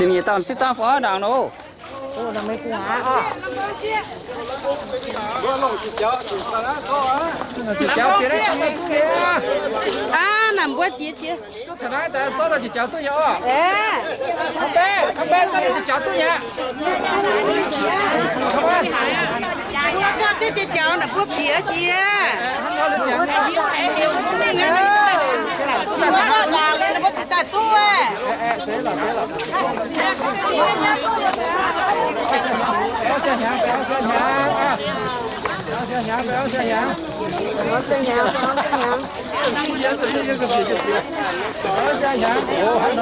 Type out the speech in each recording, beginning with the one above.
Nyei dauh sieqv dangv fungx ndaangc nor. Aa, naaic mbuo jiex jiex. Mbuo jiex jiex. Mbuo daaih duqv.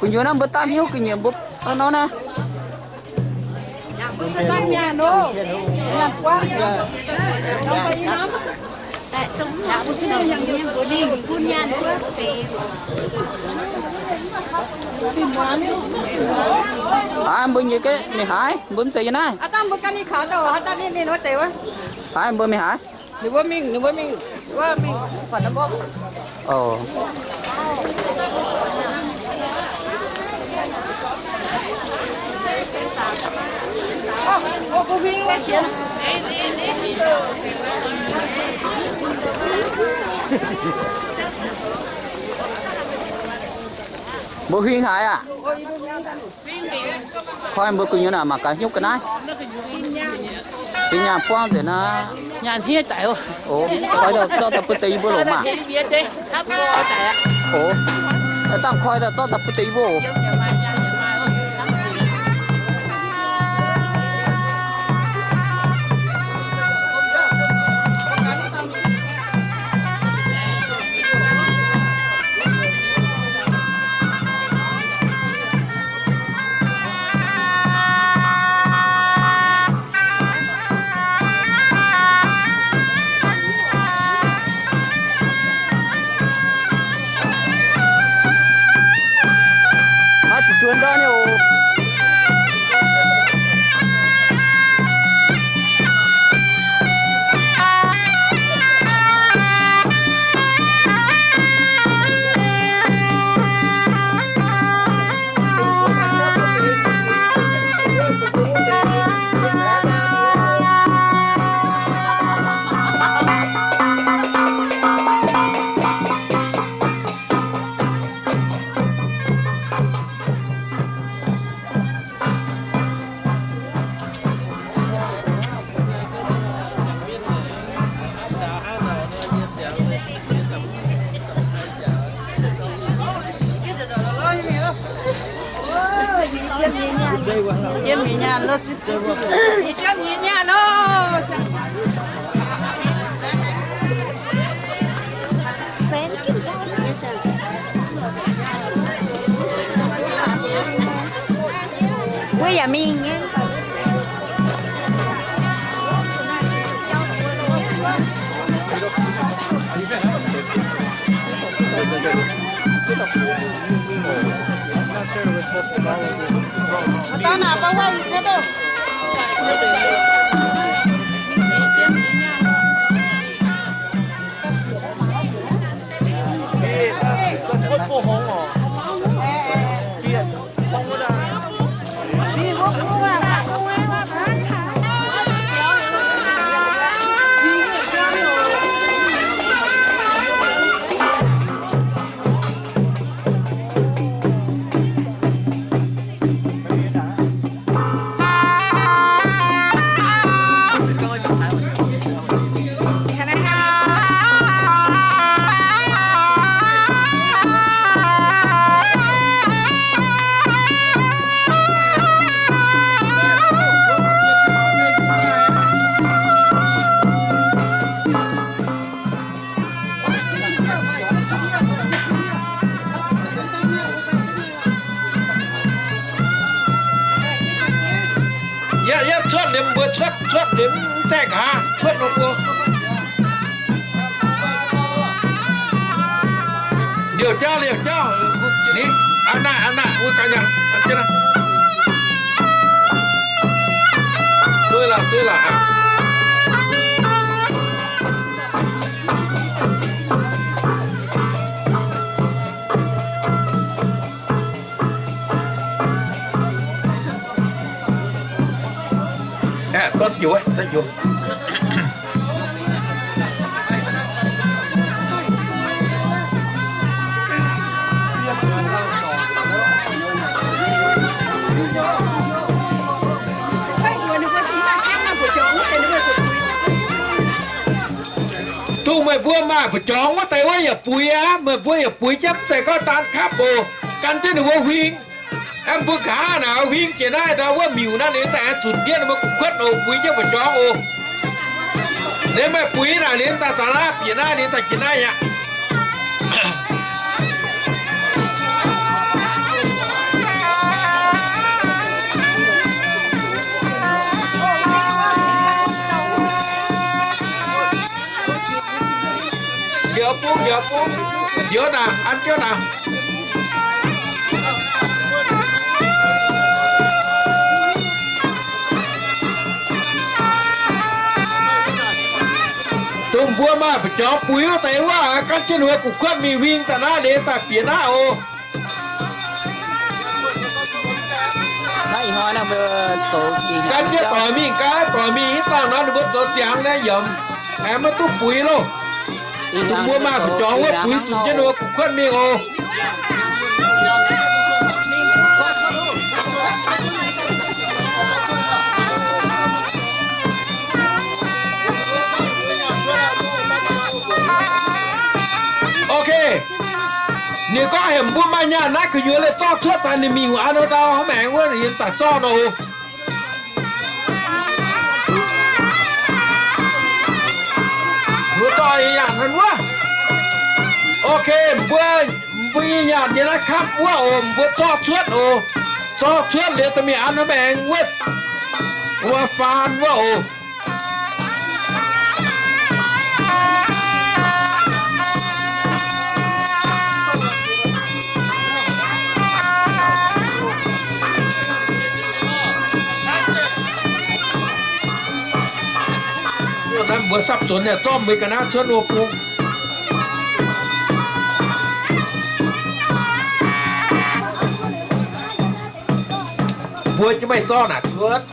Gu'nyuoz naaiv mbuo daaih hiuv ga'nyiec mbuo nor naaiv. Aa, mbuo nyei ga'naaiv, mbuo mv zeiz yie naaiv. Aa, mbuo ga'naaiv kaux daaih, haaix dauh ninh ninh wuov deix wuov. Aa, mbuo mingh haaix? Ninh mbuo mingh, ninh mbuo mingh, wuov mingh, oh. Mbuo huing haaix aqv? Koi mbuo gu'nyuoz naaic mangc gaax hnyouv ga'naaiv. Zinh nyaanh buangv nzengc naaiv. Nyaanh hniev daic oc. Koi daaih zorqv daaih bun deix yie mbuo longc maah. Oc, dangh koi daaih zorqv daaih bun deix yie mbuo oc. Aa, zuqc duonx ndau nyei oc. Wuov yaac mingh nyei. cuotv liemh mbuo cuotv, cuotv liemh mv zaeqv nqa'haav cuotv nor mbuo. Liouh jauv, liouh jauv. Ni, a'naaiv, a'naaiv, wuov ganh nyaanh. Dueiv lorqc, dueiv lorqc. Dongh meih mbuo maaih mbu'jorngx wuov deix wuov yaac buix aqv. Meih mbuo yaac buix jienv mv zeiz gorngv daan kapv oc. Gan jienv ninh mbuo huing. Aeqv, mbuo nqa'haav naaic huing jiex naaiv ndau wuov miuc naaiv liuz daaih aengx zunc ndiev ninh mbuo gu'kuotv oc, buix jienv mbu'jorngx oc. Liuz meih buix naaic liuz daaih zaux naaiv bieqc naaiv liuz daaih jiex naaiv aqv. Njoux bung, njoux bung, njoux naaic, an jienv naaic. Dongh mbuo maaih mbu'jorngx buix wuov deix wuov, gan jienv ninh mbuo gu'kuotv mingh huing daaih naaiv liuz daaih bieqc naaiv oc. Gan jienv doic mingh, gan doic mingh, ih zanc nor ninh mbuo zoux ziangx naaiv yiemc, aengx maiv duqv buix loh. Dongh mbuo maaih mbu'jorngx wuov buix zuqc jienv ninh mbuo gu'kuotv mingh oc. Ok. Ninh gorngv heuc mbuo maaih nyaanh naaiv gu'nyuoz leiz zorqv cuotv daaih ninh mingh wuov an ndau hnangv maengx wuov yiem daaih zorqv nor oc. Mbuo zorqv nyei nyaanh hnangv wuov. Ok, mbuo, mbuo nyei nyaanh yiem naaiv kapv wuov oc, mbuo zorqv cuotv oc. Zorqv cuotv liuz da'mingh an hnangv maengx wuov, wuov faan wuov oc. Mbuo sapv zuonx yaac zorqv mbuo ga'naaiv cuotv wuov bung. Mbuo jienv meih zorqv naaic cuotv.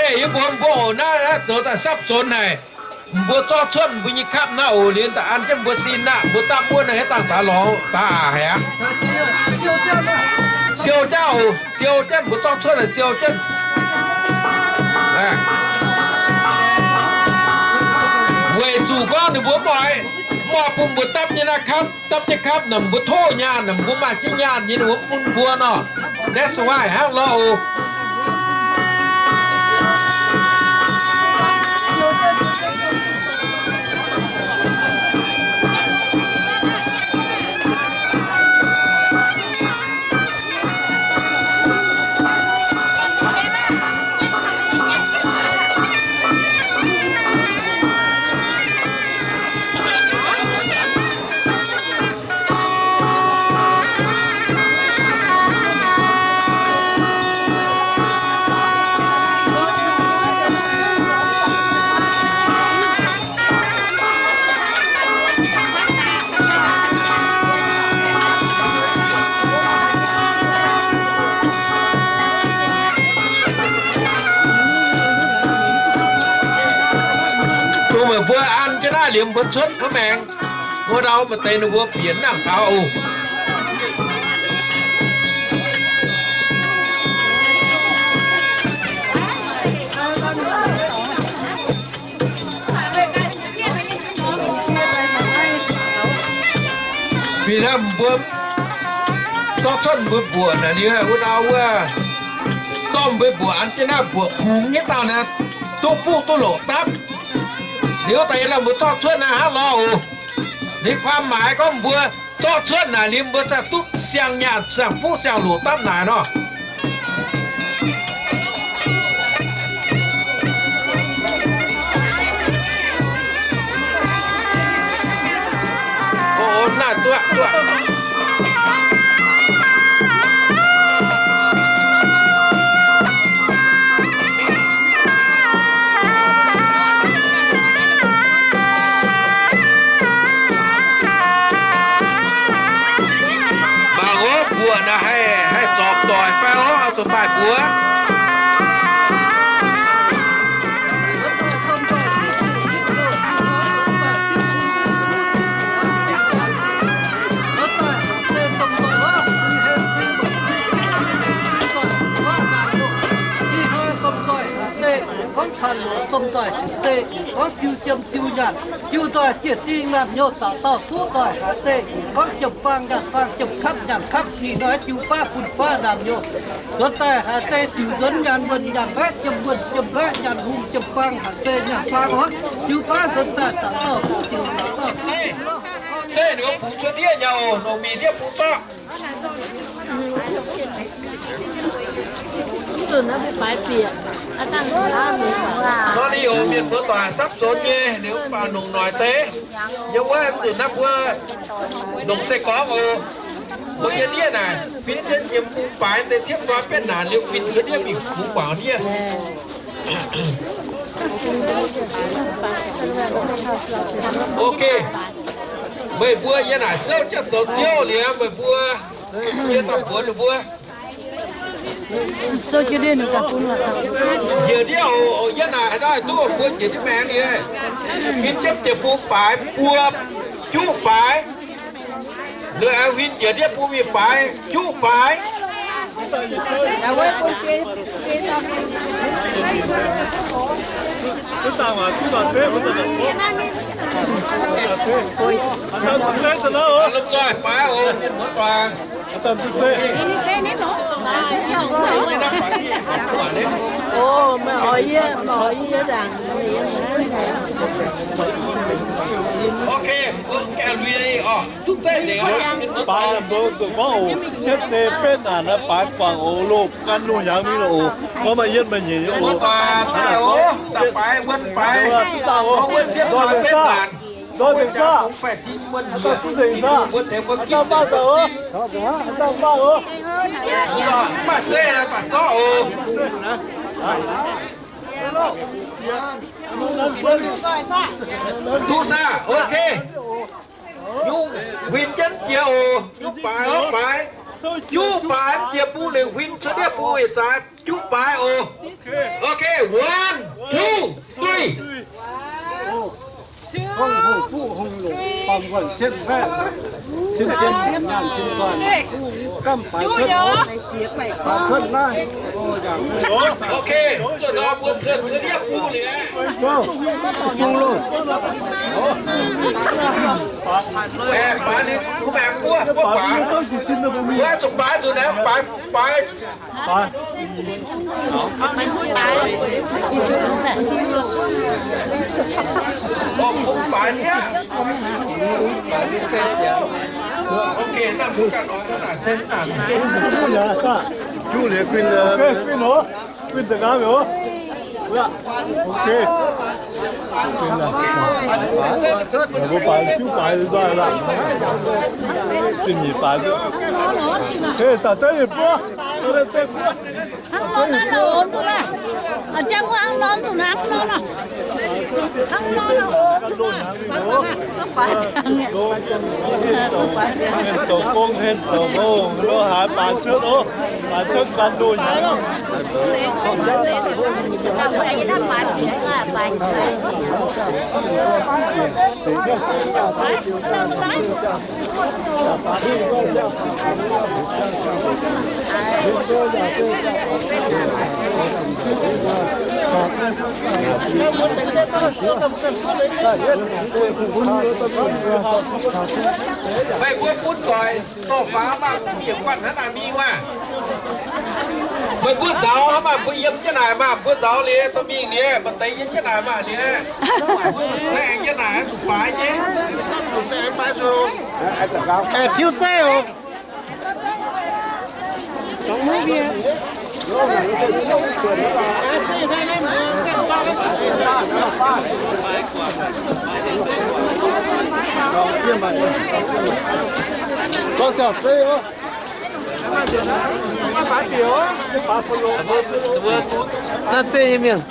Yie mbuox mbuo oc, naaiv zoux daaih sapv zonx haic. Mbuo zorqv cuotv mbuo nyei kapv naaiv oc, liuz daaih an jienv mbuo sin aqv. Mbuo dapv wuov naaiv haaix dangh daaih lorz daaih aqv. Siou jienv oc, siou jienv, mbuo zorqv cuotv naaic siou jienv. Weic zuqc gorngv ninh mbuo mv oix, mv oix bun mbuo dapv nyei naaiv kapv, dapv jienv kapv naaic mbuo tov nyaanh, mbuo maaih jienv nyaanh nyei ninh mbuo mv bun mbuo nor. That's why hnangv lorqc oc. Dongh meih mbuo an jienv naaiv liemh mbuo cuotv kuv maengx, wuov ndau maaih deix ninh mbuo bieqc nangh taux oc. Fih hnangv mbuo zorqv cuotv mbuo mbuoqc naaic liuz wuov ndau wuov, zorqv mbuo mbuoqc an jienv naaiv mbuoqc kungx nyei dauh naaic, duqv fuqv duqv loqc dapv. Liuz daaih yie lamh mbuo zorqv cuotv naaiv hnangv lorz oc. Liuz ความหมาย gorngv mbuo zorqv cuotv naaic liuz mbuo se duqv siang-nyaanh siang-fuqv siang-loqc dapv naaic nor. Mangc oc, mbuoqc naaic haih, haih zorpc doic fai oc, zuqc maaih mbuoqc. Gorngv taux loqc domh doic zeiz, gorngv jiu jiem jiu nyaanh, jiu nzoih jiex dingh naamh nyouz, dauh dauh duqv doic haaix zeiz, gorngv jiem-faang nyaanh faang, jiem-kapv nyaanh kapv, ih hnoi jiu baav bun baav naamh nyouz. Nzuonx daaih haaix zeiz ziux nzuonx, nyaanh wuonh nyaanh mbaeqv, jiem wuonh jiem mbaeqv, nyaanh hungh jiem-faang haaix zeiz nyaanh faang oc. Jiu baav nzuonx daaih dauh dauh duqv ziux, dauh dauh duqv ziux. Zeiv ninh mbuo bungx cuotv ndiev nyei oc, longc mingh ndiev bungx zorqv. Nor ninh oc, mienh mbuo doic sapv zonx nyei, liuz mv baac longc noic deix. Yiem wuov mv nzunc naaiv mbuo longc se gorngv oc, mbuo nyei ndiev naaic, fitv jienv yiem bungx baaix deix ciepv nqoi betv naanc liuz, fitv cuotv ndiev mingh bungx guangc ndiev. Ok, meih mbuo yie naaic souv jienv zoux ziouv liuz, meih mbuo yie daaih mbuox ninh mbuo. Njiec ndiev oc, yie naaic haaix dauh duqv mbuo njiec ndiev maengx liuz, huin jienv ziepc bung baaix buo juqv baaix. Liuz aengx huin njiec ndiev bung mingh baaix juqv baaix. Lomh nzoih baaix oc, mienh muoz doic. Ok, mbuo gaengh lui oc. Baaix naaic mbuo gorngv oc, cietv deix betv naanc naaiv baaix guangc oc, loz gan loz hnyangx mingh loh oc. Gorngv maaih yietv maaih nyeic nyei oc. Ndoih zengc saah, ndoih zengc saah, aa dauh duqv zengc saah, aa dauh baav dauh oc, aa dauh baav oc. Duqv saah, ok. Nyungc huin jienv jiex oc. Nyungc baaix oc, baaix. Juqv baaix mv jiex bung liuz, huin cuotv ndiev bung yietc zaaix juqv baaix oc. Okay, one, two, three. Hungh hoc buv hungh longc, bangc wuonh cien hvaeqv, cien cien nyaanh cien guanh, gamh baaix cuotv, baaix cuotv naaiv. Okay, zuqc nor mbuo cuotv cuotv ndiev bung liuz. Baaix liuz kuv maengx buov, buov baaix. Zuqc baaix nzunc naaiv, baaix, baaix. Mbuo baaix juqv baaix nzunc lorqc. Zinh nyeic baaix. Hei, taux deix yietc buov. Hnangv nor naaiv lorqc, duqv naaiv. Aa, jang wuov hnangv nor duqv naaiv, hnangv nor nor. Hnangv nor nor oc. Zoux gong hens zoux hngongx, lo haaix baaix cuotv oc. Baaix cuotv gan loz-hnyangx. Meih mbuo bun doic dorh faaux maah, mbuo mienh guanh hnangv naaic mingh maah. Meih mbuo nzaaux hnangv maah, mbuo yiem jienv naaic maah, mbuo nzaaux liuz dorh mingh liuz, maaih deix yiem jienv naaic maah liuz. Aengx yiem naaic zuqc baaix nyei. Aengx tiuv zeiv oc. Naaiv zeiv nyei mienh.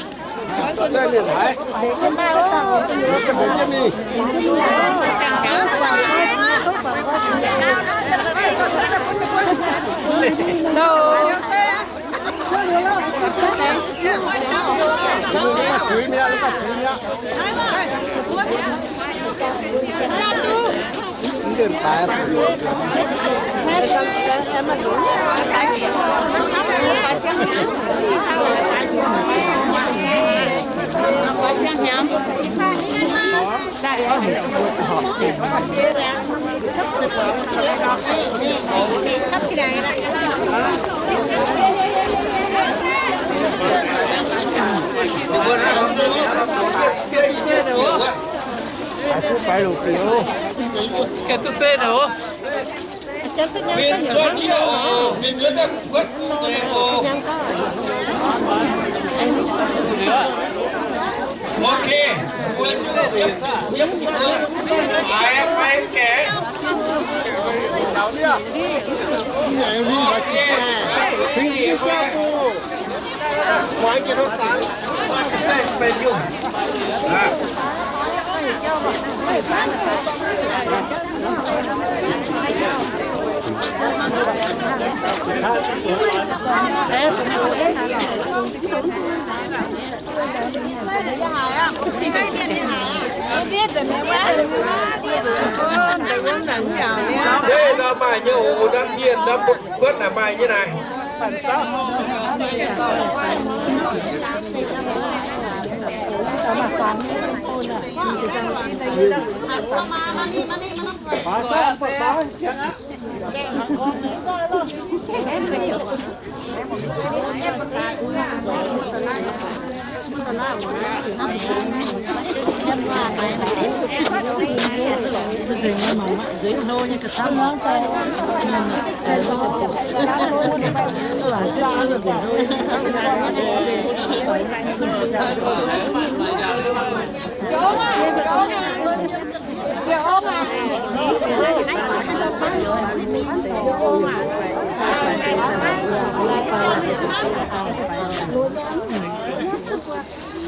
Zeiv nor maaih nyei oc, ndamv mienh ndamv buonv naaic maaih nyei naaic.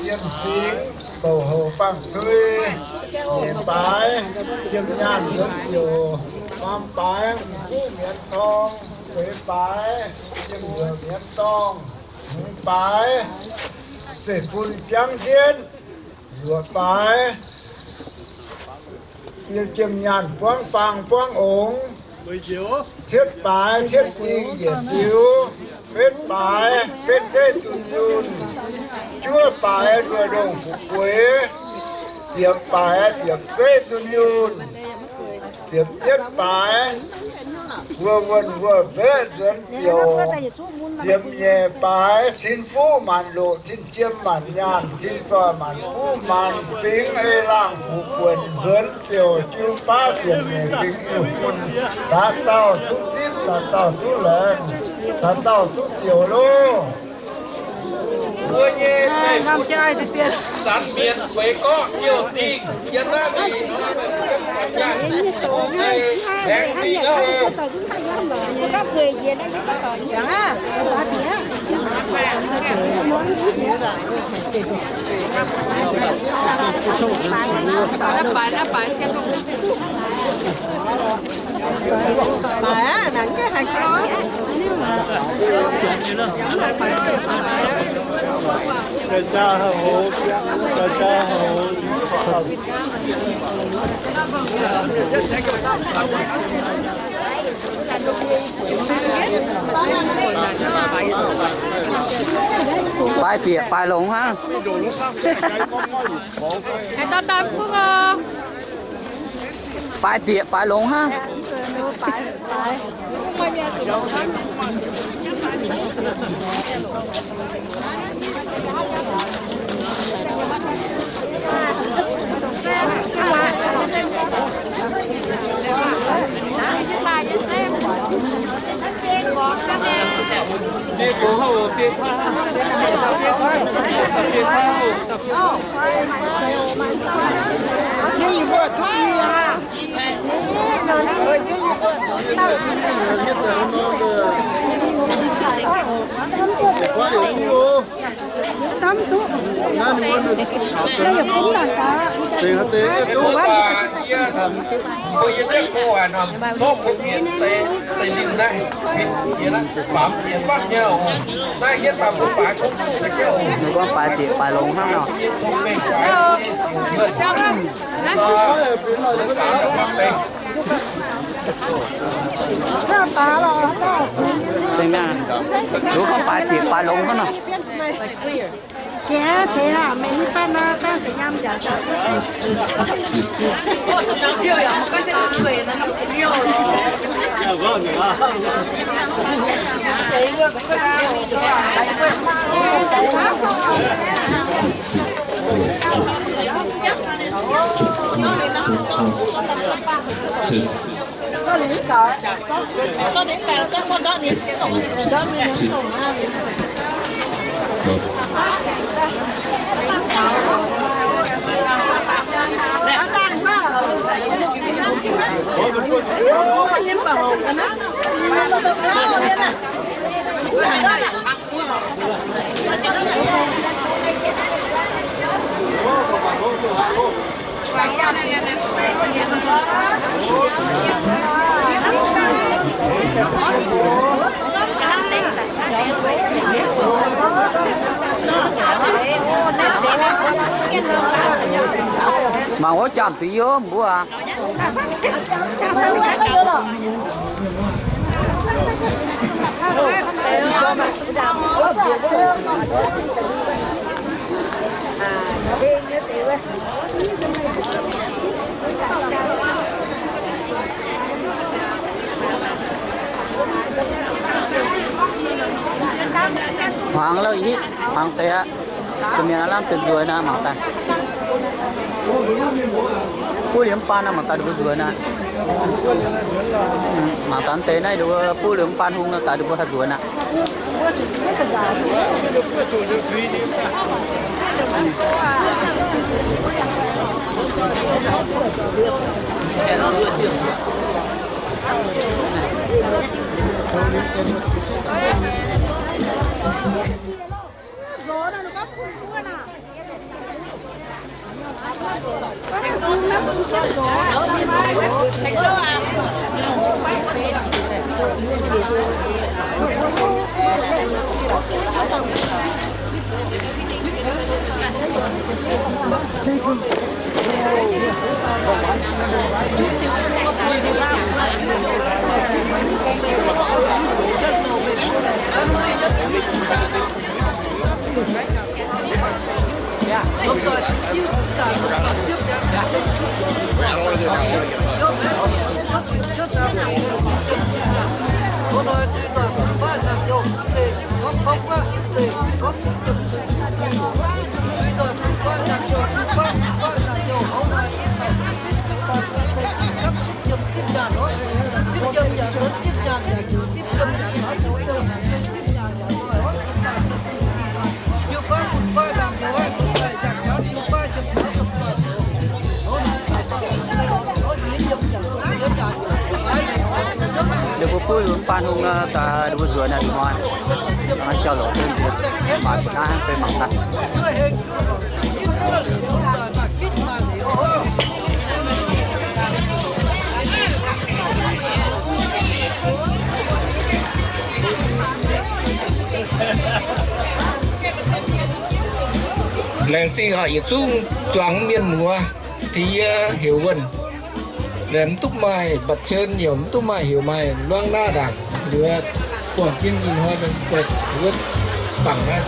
Yiem singx douc houc bangh cui, nyic baaix yiem nyaanh wuonv ziouc, faam baaix m'guv mienx torng, Feix baaix, yiem nzuoqc mienv dorngh. Hmz baaix, zeiv-fun biangv jienv. Luoqc baaix, yiem jiem nyaanh buangv faang buangv ongx. Cietv baaix, cietv zingh yietc ziux. Betv baaix, betv zeiv dunh yunh. Juov baaix, nduov ndongh fu'jueiv. Ziepc baaix, ziepc zeiv dunh yunh. Ziepc yietv baaix, wuov wuonh wuov mbeqv nzuonx ziouc. Ziepc nyeic baaix, cin fuqv maanc loqc, cin jiem maanc nyaanh, cin zoih maanc fuqv maanc fingx, ei laangh fuqv buonc nzuonx ziouc jiu baav ziepc nyeic fingx nyungc. Da'dauh duqv zipv, da'dauh duqv laengz, da'dauh duqv ziouc loh. Mbuo nyei zanc mienc feix gorqv ziouc dingh yiem naaiv mingh. Laengz zingh aqv. Baaix bieqc baaix longx hnangv. Baaix bieqc baaix longx hnangv. Ninh gorngv baaix bieqc baaix longx hnangv nor. Ninh gorngv baaix bieqc baaix longx hnangv nor. Mangc wuov jangx zuiz yiem mbuo aqv. Hmuangx lo hitv, hmuangx deix aqv. Zuqc mienh aav lamh deix nzueic naaiv mangc daaih. Buv liuz mv baan naaiv mangc daaih nduqc mbuo nzueic naaiv. Mangc daaih deix naaiv nduqc buv liuz mv baan hung naaiv daaih nduqc mbuo haih nzueic naaiv. Ninh mbuo buov mv baan hungh nor, daaih ninh mbuo nzuonx naaiv ih hnoi, jauv-louc se mbuo maaih mbu'naaiv bei mangc gaax. Laengz zingh oc, yietc zungv zuangx mienh muoz, da'yie heuc wuonh. Mv duqv maaih mba'zien, yaac mv duqv maaih heuc maaih luangv naaiv ndaangc. Liuz buangh jienv ih hnoi wuov bangc naaiv,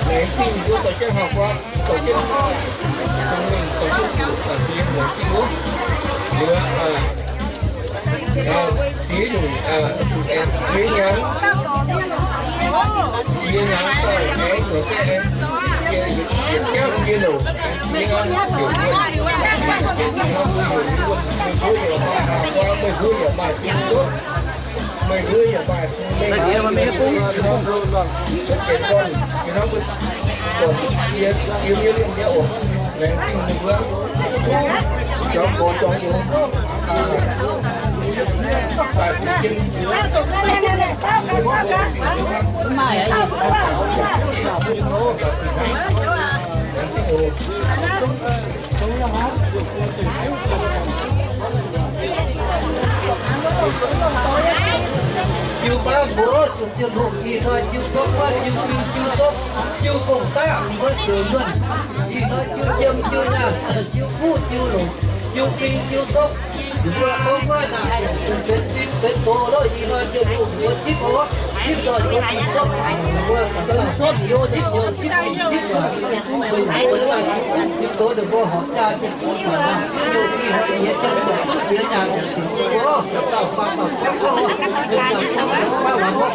laengz zingh mbuo dorh jienv hauh guaav, dorh jienv dorh jienv zuqc, laengz zingh wuov. Liuz ziex nyungc, ziex hnyangx, ziex hnyangx daaih aengx zuqc aengx, yietc jauv ziex louc, ziex hnyangx, meih mbuo yaac maaih zinh nduov, meih mbuo yaac maaih zinh, meih mbuo yaac maaih zinh nduov, zinh nduov, zinh nduov, laengz zingh ninh mbuo, zuqc jauv gorx jauv youz. Jiu baav mbuox zuqc Ziouv Tin-Hungh, ih hnoi jiu zorqv guaatv, jiu ging jiu zorqv, jiu gong-daqv, mbuo ziouc luonh. Ih hnoi jiu yiem jiu nyaanh, jiu guv jiu longc, jiu ging jiu zorqv. Mbuo gorngv guaatv naaic, benx fim benx gox lorqc. Ih hnoi Ziouv Tin-Hungh mbuo zipv oc, zipv nzoih mbuo zuqc zorqv, mbuo zipv nzoih zipv fim zipv nzoih, mbuo daaih zipv gox ninh mbuo horpc jaa, zipv guv horpc hnamv, Ziouv Tin-Hungh nyei jauv zoux duqv jiex nyaanh ziouc cingx mbuo, dauh faam dauh kuaaiv oc, dauh faam dauh kuaaiv oc.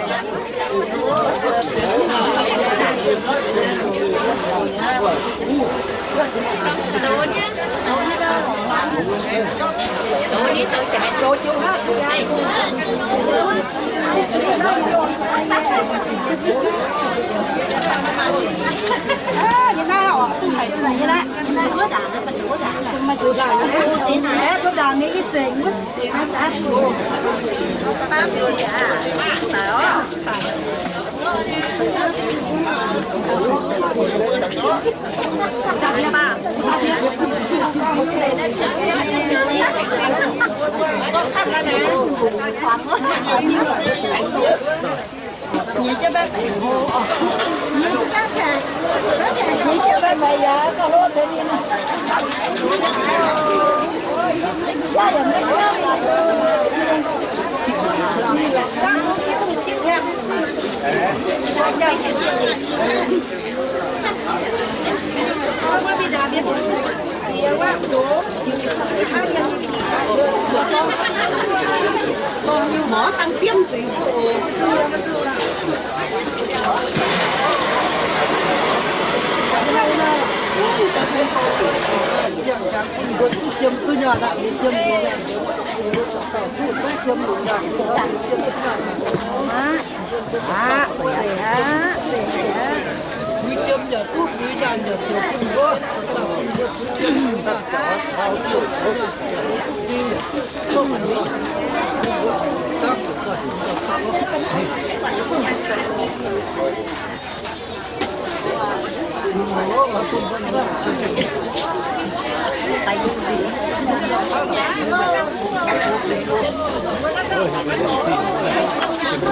Gorngv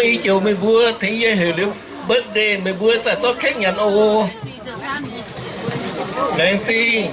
i joux meih mbuo tengx yie heuc liuz birthday, meih mbuo daaih zorqv cake nyanc oc. Laengz zingh.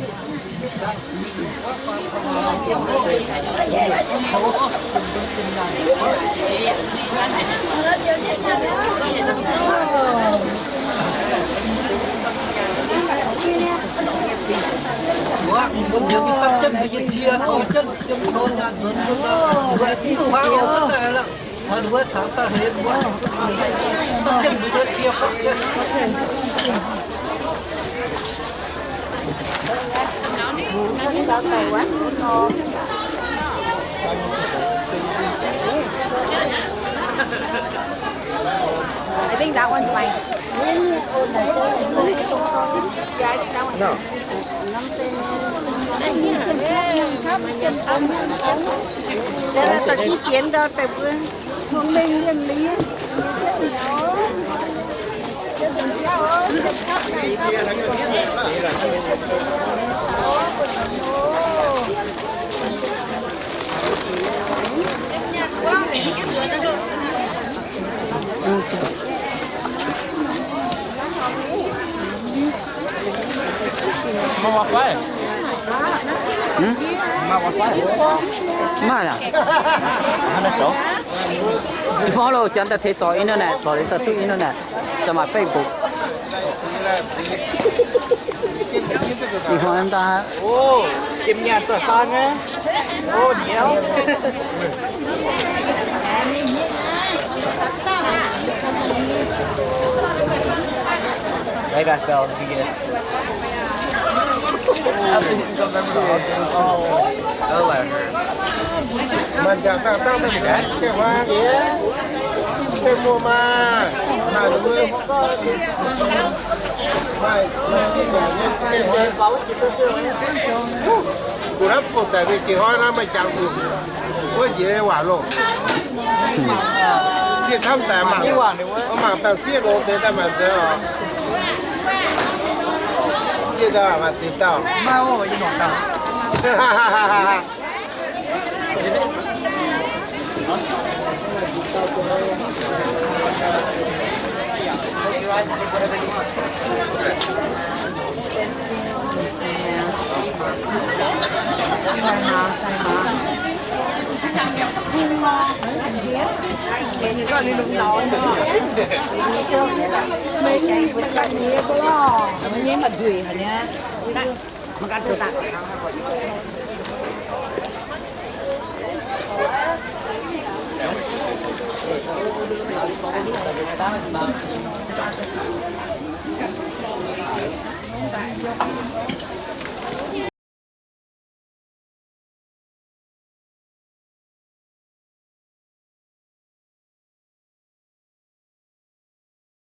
I think that one's mine. Yeah, I think that one. Mv maaih aqv. Ih hnoi loh, janx daaih teix zorc internet, zorc liuz daaih duqv internet, daaih maaih Facebook. Ih hnoi daaih. Jem nyaanh zaah saang aqv. O, nyiemv. That guy fell, did you guys? I don't like her. Maaih jangx dangh dangh daaih mv gaengh huaav. Mv gaengh muoz maah. Maaih lungh maaih maaih jangx. Gu'nguaaz daaih mingh geh hnoi naaiv maaih jangx zuqc wuov njiec waac loh. Sieqv camv daaih mangc, mangc dangh sieqv longx deix daaih mangc nzengc oc. Sieqv daaih mangc ziex dauh.